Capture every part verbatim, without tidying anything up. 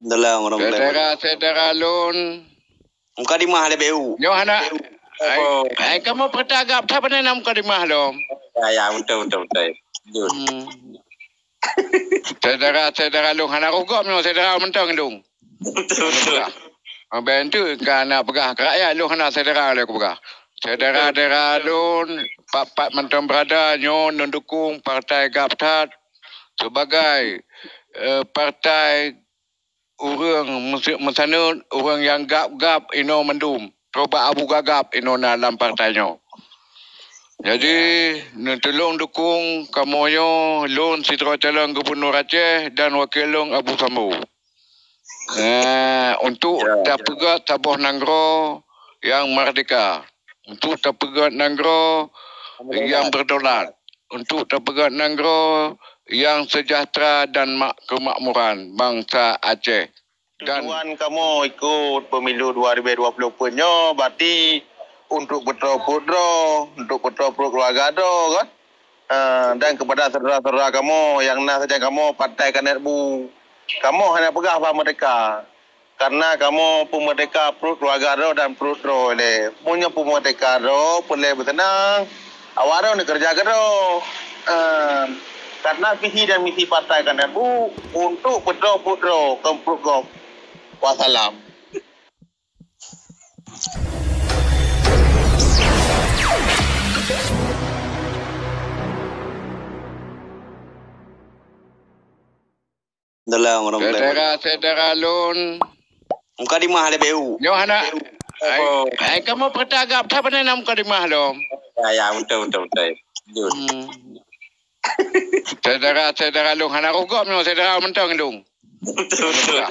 Dalam orang Syedara-syedara lôn. Mukadimah lé B U. Nyoe hana. Ai, ai, kamoe peurintah agam that, pane na mukadimah lom. Ya, ya, betul, betul, betul. Betul. Hmm. Syedara-syedara lôn hana rugom nyoe, syedara mantong lôn. Betul, betul. Abang tu ka nak peugah ke rakyat, lôn hana syedara lé kupeugah. Syedara-syedara lôn, pat-pat mantong berada nyoe neudukung partai gab that sebagai, eh, partai ureuëng meusi-, meusaneut, ureuëng nyang gab-gab inoe mandum, trok bak Abu Gagab inoe na lam partai nyoe. Jadi, neutulông dukung kamoe nyoe, lôn sidroe calon gubunur Aceh dan wakil lôn Abu Sambo. Eh, untuk tapeugöt saboh nanggroe nyang merdeka, untuk tapeugöt nanggroe nyang berdaulat, untuk tapeugöt nanggroe nyang sejahtera dan mak-, kemakmuran bansa Aceh. Dan tujuan kamoe ikot pemilu dua ribu dua puluh empat nyoe, berarti untuk peutroe pruet droe, untuk peutroe pruet keluarga droe, kan? Ah, dan kepada saudara-saudara kamoe nyang na sajan kamoe Partai Kanet Bu, kamoe hana peugah bah merdeka. Karena kamoe peumerdeka pruet keuluwarga droe dan pruet droe lé. Meunyoe peumerdeka droe, peureulée beuseunang, awak droe neukeureuja keudroe. Ehm, karena visi dan misi Partai Kanet Bu untuk peutroe pruet droe, kon pruet gob. Wassalam. Dalam orang Syedara-syedara lôn. Mukadimah lé B U. Nyoe hana. Ai, ai, kamoe peurintah agam that, pane na mukadimah lom. Ya, ya, betul, betul, betul. Betul. Hmm. Syedara-syedara lôn hana rugom nyoe, syedara mantong lôn. Betul, betul.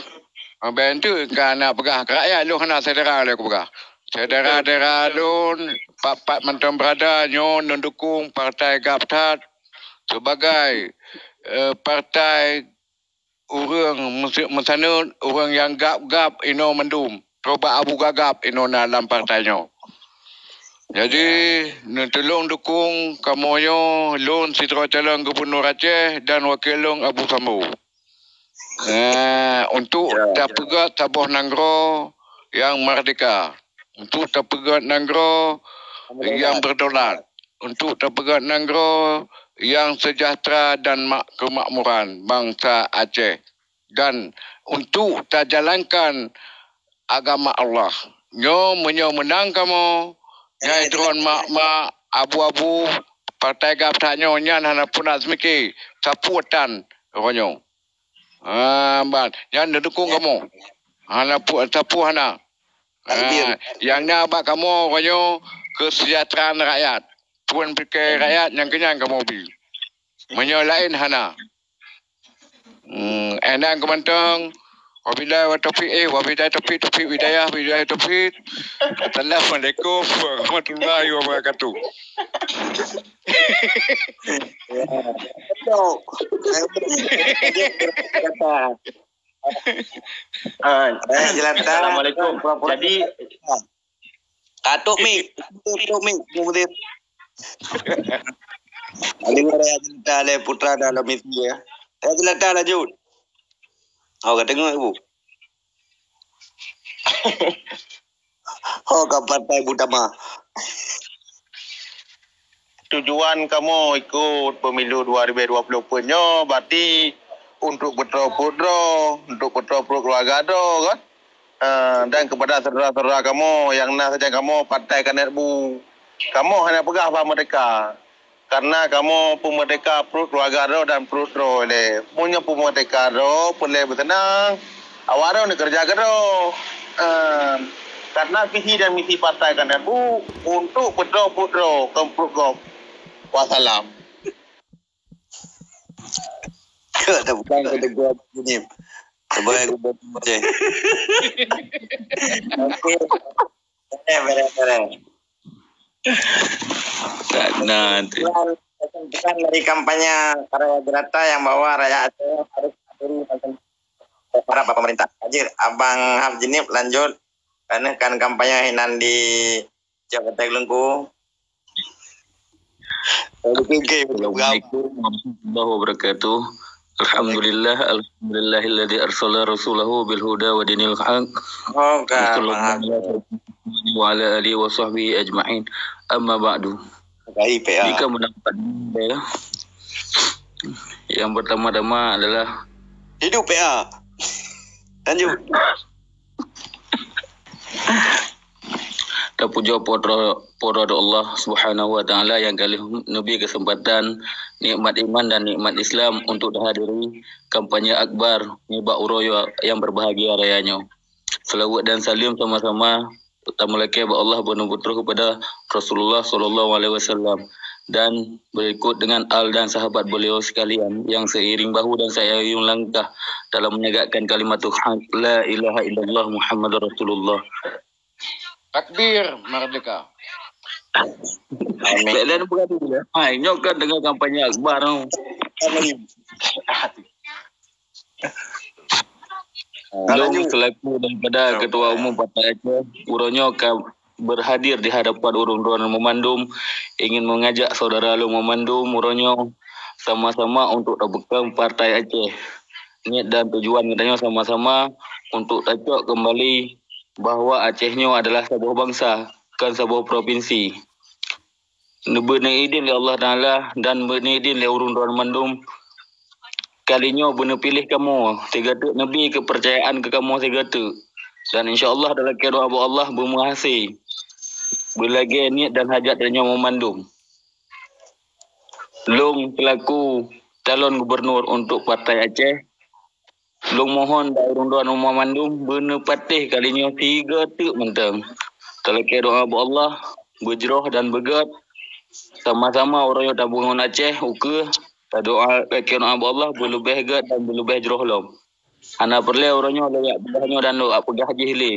Abang tu ka nak peugah ke rakyat, lôn hana syedara lé kupeugah. Syedara-syedara lôn, pat-pat mantong berada nyoe neudukung partai gab that sebagai, eh, partai ureuëng meusi-, meusaneut, ureuëng nyang gab-gab inoe mandum, trok bak Abu Gagab inoe na lam partai nyoe. Jadi, neutulông dukung kamoe nyoe, lôn sidroe calon gubunur Aceh dan wakil lôn Abu Sambo. Eh, untuk tapeugöt saboh nanggroe nyang merdeka, untuk tapeugöt nanggroe nyang berdaulat, untuk tapeugöt nanggroe nyang sejahtera dan mak-, kemakmuran bansa Aceh, dan untuk tajalankan agama Allah. Nyoe meunyoe meunang kamoe, nyang droen mak-mak, abu-abu, partai gab that nyoe nyan hana puna seumike, sapeue tan uroe nyoe. Ah, ban, nyan neudukung kamoe. Hana pu-, sapeue hana. Ah, nyang na bak kamoe uroe nyoe keuseujahteuraan rakyat. Tuan pike rakyat nyang keunyan kamoe bi. Meunyoe laén hana. Hmm, enang keumantong. Wabillahi wa taufiq, eh, wabillahi taufiq, taufiq hidayah, hidayah taufiq. Assalamualaikum warahmatullahi wabarakatuh. Ah, eh, jelata. Assalamualaikum. Pura-pura. Jadi, katuk mik, katuk mik, Bung Mudir. Alim raya jelata le putra dalam misi ya. Raya jelata lanjut. Oh, ka tengok ibu. Oh, ka partai utama. Tujuan kamoe ikot pemilu dua ribu dua puluh empat nyoe berarti untuk peutroe pruet droe, untuk peutroe pruet keuluwarga droe, kan? Ah, dan kepada saudara-saudara kamoe nyang na sajan kamoe Partai Kanet Bu, kamoe hana peugah bah merdeka. Karena kamoe peumerdeka pruet keuluwarga droe dan pruet droe lé. Meunyoe peumerdeka droe, peureulée beuseunang, awak droe neukeureuja keudroe. Ehm, karena visi dan misi Partai Kanet Bu untuk peutroe pruet droe, kon pruet gob. Wassalam. Keu dah bukan kata gua bunyi. Sebagai gubernur Aceh. Okey. Boleh, boleh, boleh. Tak nak. Kesimpulan, kesimpulan dari kampanye para jelata yang bahwa rakyat Aceh harus patuhi macam harap pemerintah. Lanjut, Abang Haf Jenib lanjut. Kerana kan kampanye hinan di Jabatan Gelengku. Assalamualaikum warahmatullahi wabarakatuh. Alhamdulillah, alhamdulillahilladzi arsala rasulahu bil huda wa dinil haq. Oh, ka, Sallallahu alaihi wasallam wa ala alihi wa sahbihi ajma'in. Amma ba'du. Baik, P A. Jika mendapat, ya. Yang pertama-tama adalah hidup P A. Lanjut. Tapujoe po droe, po droe Allah Subhanahu wa Taala nyang ka lheueh neubri keuseumpatan, nikmat iman dan nikmat Islam untuk tahadiri kampanye akbar nibak uroe nyang berbahagia raya nyoe. Seulaweuet dan saleuem sama-sama tameulakée bak Allah, beuneupeutroh keupada Rasulullah sallallahu alaihi wasallam dan berikut dengan al dan sahabat beliau sekalian yang seiring bahu dan seiring langkah dalam menegakkan kalimatul haq, la ilaha illallah Muhammadur Rasulullah. Takbir merdeka. Amin. Lain-lain bukan dia. Hai, nyoe kan dengan kampanye akbar. Amin. Lôn selaku daripada Ketua Umum Partai Aceh, uroe nyoe ka berhadir di hadapan ureuëng droeneuh meumandum, ingin mengajak saudara lôn meumandum uroe nyoe sama-sama untuk tapeukong Partai Aceh. Niet dan tujuan geutanyoe sama-sama untuk tacok kembali bahwa Aceh nyoe adalah saboh bansa, kon saboh propinsi. Neubeuneudin lé Allah Taala dan beuneudin lé ureuëng droeneuh mandum. Kali nyoe beuneupiléh kamoe sigoe teuk, neubri keupeurcayaan keu kamoe sigoe teuk. Dan insya Allah, talakée doa bak Allah beumeuhasé beulagée niet dan hajat tanyoe meumandum. Lôn selaku calon gubernur untuk Partai Aceh, lôn mohon bak ureuëng droeneuh mandum beuneupatéh kali nyoe sigoe teuk mantong. Talakée doa bak Allah, beujroh dan beugét. Sama-sama uroe nyoe tabangon Aceh ukeue, tadoa, lakée doa bak Allah beuleubeh gét dan beuleubeh jroh lom. Hana peureulée uroe nyoe lôn jak peugah nyoe dan lôn jak peugah jih lé.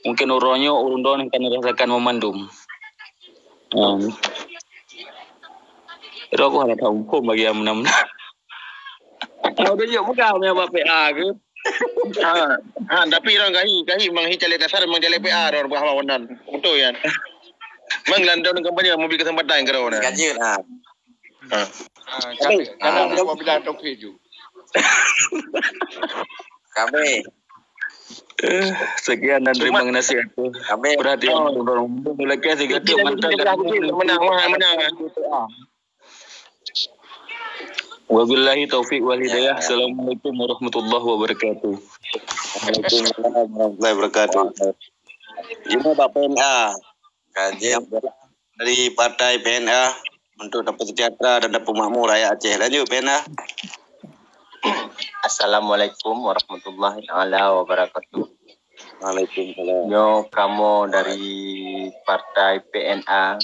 Mungken uroe nyoe ureuëng droeneuh ka neurasakan meumandum. Hmm. Roh ku hana tahu huköm bagi nyang meunan-meunan. Tahu dah jok peugah meunan bak P A ke? Ha, ha, tapi orang gahi, gahi memang hi caleg dasar, memang caleg P A dah peugah lawan nan. Betul kan? Memang landong kampanye memberi kesempatan ke orang. Ganjil, ha. Ha. Ha, kami, kami, ha, buat bilang Taufik ju. Kami. Eh, sekian dan terima kasih atas perhatian. Kami. Mulai ke tiga tu mantap. Menang, menang, menang. Wabillahi taufiq wal hidayah. Ya. Assalamualaikum warahmatullahi wabarakatuh. Waalaikumsalam warahmatullahi wabarakatuh. Ini Bapak P N A. Kajian dari Partai P N A untuk dapat sejahtera dan dapat makmur rakyat Aceh. Lanjut, P N A. Assalamualaikum warahmatullahi taala wabarakatuh. Waalaikumsalam. Nyoe kamoe dari Partai P N A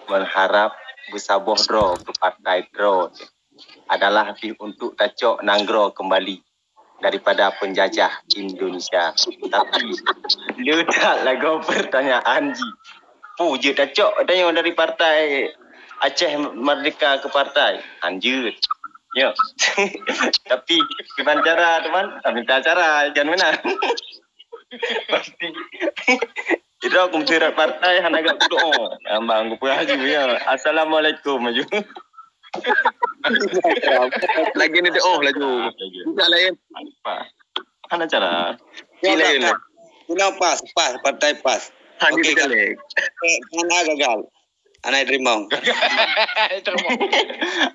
meuharab beusaboh droe keu partai droe adalah pih untuk tacok nanggroe keumbali daripada peunjajah Indonesia. Tapi, le that lagoe peurtanyaan jih. Peue jeuet tacok tanyoe dari partai Aceh Merdeka keu partai? Hanjeuet. Ya. Tapi, kiban cara, teuma, minta cara, jangan meunan. Pasti. Itu aku meusirat partai, hana gak kudoa. Ambang kupeugah laju, ya. Assalamualaikum, laju. Lagi ni doa laju. Tidak lain. Apa? Hana cara. Ya, lain. Guna PAS, PAS, partai PAS. Hanya okey, sekali. Hana gagal. Hana terima. Terima.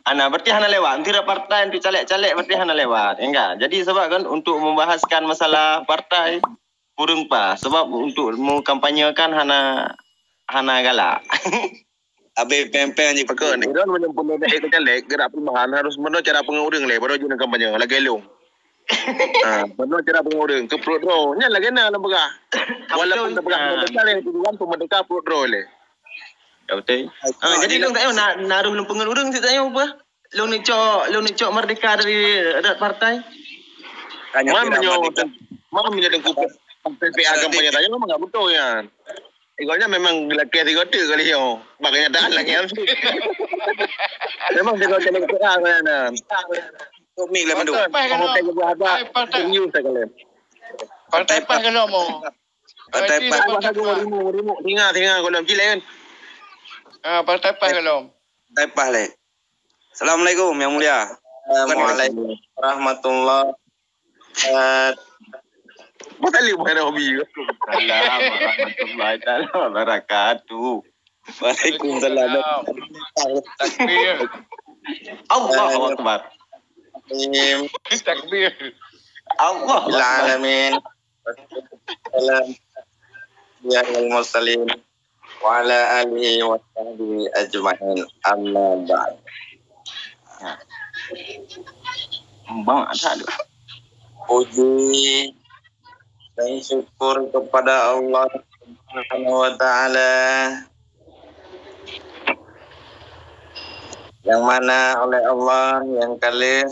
Hana, berarti hana lewat. Nanti dah partai, nanti caleg-caleg, berarti hana lewat. Ya enggak? Jadi, sebab kan untuk membahaskan masalah partai, kurang pas. Sebab untuk mengkampanyekan hana, hana galak. Habis peng-peng je. Pakon, Iran menyempurna dari ke caleg, gerak perubahan, harus benar cara pengawa ureuëng leh, baru jeuet kampanye, lagée lôn. Ha, benar cara pengawa ureuëng, ke perut droe. Nyan lagée na lam peugah. Walaupun tapeugah merdeka leh, tujuan peumerdeka perut droe leh. Ya, betul. Ha, jadi lôn tak payah nak, nak harus lôn pengawa ureuëng, tak payah apa. Lôn ni cok, lôn ni cok merdeka dari rat partai. Hanya man kira meunyoe merdeka. Man meunyoe Teungku P P A kampanye tanya memang enggak betul kan. Iganya memang lakée tiga tu kali yo. Bak kenyataan lagi kan. Memang tiga kali P P A kan. Tok mik lah mandum. Partai PAS kalau. Serius tak kalian? Partai PAS kalau mau. Partai PAS. Rimu, rimu. Tengah, tengah kalau cilen. Ah, partai PAS kalau. Partai PAS leh. Assalamualaikum, Yang Mulia. Assalamualaikum warahmatullahi wabarakatuh. Waalaikumsalam warahmatullahi taala wabarakatuh. Waalaikumsalam. Takbir. Allahu Akbar. Takbir. Allahu Akbar. Alamin. Salam. Ya al mursalin. Wa ala alihi wa sahbihi ajma'in. Amma ba'd. Bang, tak ada. Puji dan syukur kepada Allah Subhanahu wa Ta'ala, yang mana oleh Allah yang kali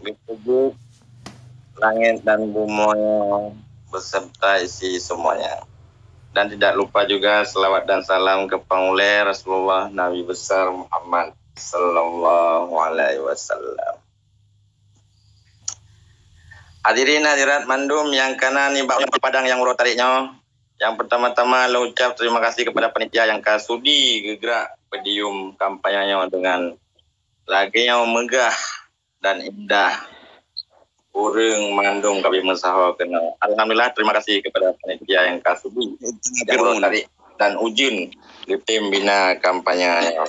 dipuji langit dan bumoe beserta isi semuanya. Dan tidak lupa juga selawat dan salam ke pangulée Rasulullah Nabi Besar Muhammad sallallahu alaihi wasallam. Hadirin hadirat mandum nyang kana nibak padang nyang uroe tarék nyoe, nyang pertama-tama lôn ucap terima kasih kepada panitia nyang ka sudi geugrak podium kampanye nyoe dengan lagée nyoe meugah dan indah. Ureuëng mandum ka meusaho keunoe. Alhamdulillah, terima kasih kepada panitia nyang ka sudi nyang uroe tarék dan ujeuen geutem bina kampanye nyoe.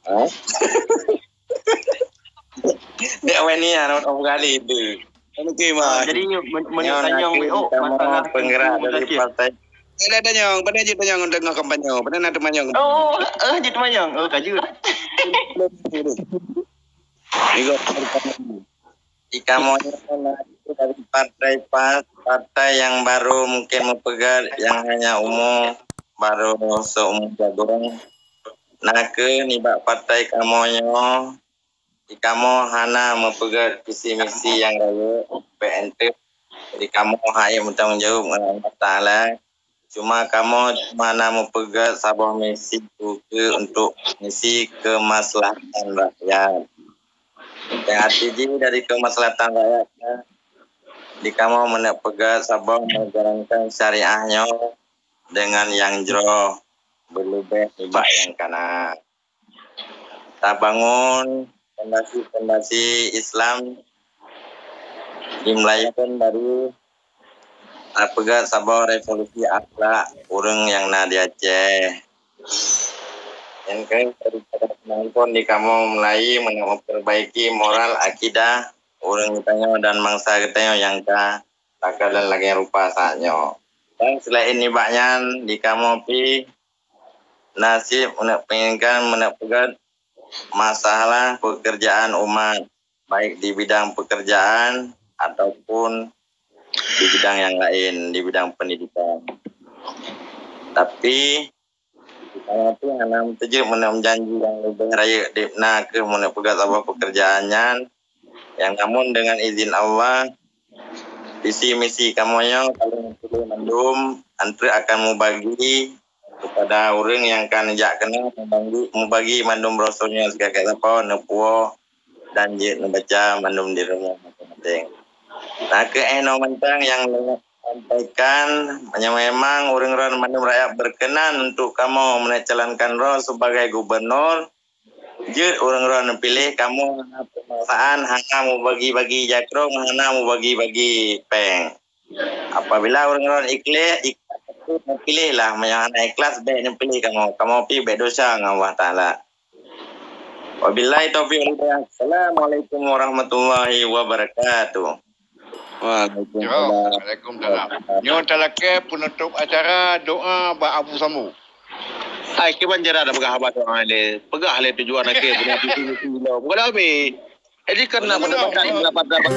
Ha? Dek awak ni, anak orang kali tu. Okey, ah, Mak. Jadi, men-, meunyoe tanyong, oh, masalah penggerak dari partai. Ada tanyong, pada je tanyong tengah kampanye, pada nak tanyong. Oh, eh, je tanyong. Oh, kajut. Di kamoe nyoe na dari partai PAS, partai nyang barô mungken meupeugét nyang hanya umu barô seumu jagong. Na kheueh nibak partai kamoe nyoe, di kamoe hana meupeugét visi misi nyang rayeuk, bèk enteuk. Jadi kamoe hai meutanggong jaweueb ngon Allah Taala. Cuma kamoe cuma na meupeugét saboh misi keu, untuk misi keumaslahatan rakyat. Nyang arti jih dari keumaslahatan rakyat nyan, di kamoe meuneuk peugét saboh meujalankan syariah nyoe deungon nyang jroh, beuleubeh nibak nyang kana. Tabangun fondasi-fondasi Islam di Melayu kan baru tapeugah saboh revolusi akhlak ureuëng nyang na di Aceh. Nyang keu daripada penonton di kamoe mulai meuperbaiki moral akidah ureuëng geutanyoe dan bansa geutanyoe nyang ka takalon lagée rupa saat nyoe. Dan selain nibak nyan, di kamoe pih nasib meuneuk penginkan meuneuk peugét masalah pekerjaan umat, baik di bidang pekerjaan ataupun di bidang yang lain, di bidang pendidikan. Tapi kamoe pih hana meuteujeuet meuneuk janji nyang leubeh rayeuk dibna keuh meuneuk peugét saboh pekerjaan nyan, yang namun dengan izin Allah, visi misi kamoe nyoe ka lheueh mandum, anteuk akan mubagi kepada ureuëng nyang ka neujak keunoe, mubagi, mubagi mandum brosur nyoe sigakai sapo neupuwoe dan jeuet neubaca mandum di rumoh maséng-maséng. Na kheueh inoe mantong nyang lôn sampaikan, meunyoe memang ureuëng droen mandum rakyat berkenan untuk kamoe meuneuk calonkan droe sebagai gubernur, jeuet ureuëng droen piléh kamoe hana peumaksaan, hana mubagi-bagi jakrong, hana mubagi-bagi péng. Apabila ureuëng droen ikhlas, ikhlas, piléh lah. Meunyoe hana ikhlas, bèk neupiléh kamoe. Kamoe pih bèk desya ngon Allah Taala. Wabillahi taufiq wal hidayah. Assalamualaikum warahmatullahi wabarakatuh. Waalaikumsalam. Waalaikumsalam. Nyoe talakée penutup acara doa bak Abu Sambu. Hai, kiban cara dah peugah haba doa lé. Peugah lé tujuan akhé, bukan visi misi lo. Bukan habis. Jadi, karena pendapat, pendapat, pendapat.